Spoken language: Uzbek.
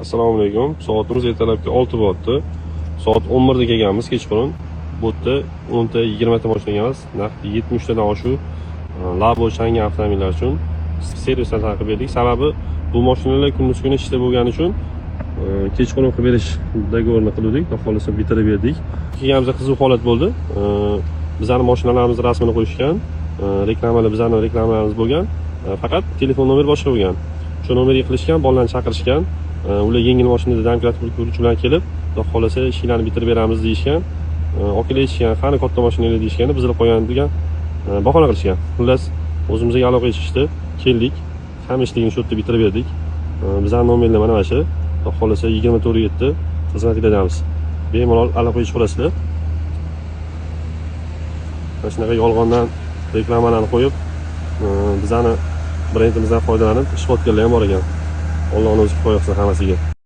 Assalomu alaykum. Soatimiz ertalabki 6 bo'lyapti. Soat 11 da kelganmiz kechqurun. Bu yerda 10 ta, 20 ta mashina emas, naq 70 tadan oshiq Labo, Changan avtomobillar uchun servisdan qilib berdik. Sababi bu mashinalar kunduz kuni ishda bo'lgani uchun kechqurun qilib berish договор ini qiluvdik. Xudo xohlasa, bitirib berdik. Kelganimizda qiziq holat bo'ldi. Bizani mashinalarimiz rasmini qo'yishgan, reklamalar bizani reklamalarimiz bo'lgan. Faqat telefon nomer boshqa bo'lgan. Shu nomerga qilishgan, bolalarni chaqirishgan. Ular yengil mashinada домкрат ключ bilan kelib, xudo xohlasa, ishinglarni bitirib beramiz deyishgan. Olib aytishgan, qani katta mashinalar deyishganda, bizlar qo'ygan degan bahona qilishgan. Xullas, o'zimizga aloqaga chiqishdi. Keldik. Hamma ishligini shu yerda bitirib berdik. Bizani nomerlar mana shu. Xudo xohlasa, 24/7 xizmatinglardamiz. Bemalol aloqaga chiqarasizlar. Mana shunaqa yolg'ondan reklamalarni qo'yib, bizani brendimizdan foydalanib ish qilayotganlar ham bor ekan. Allohning o'zi kifoya qilsin hammasiga.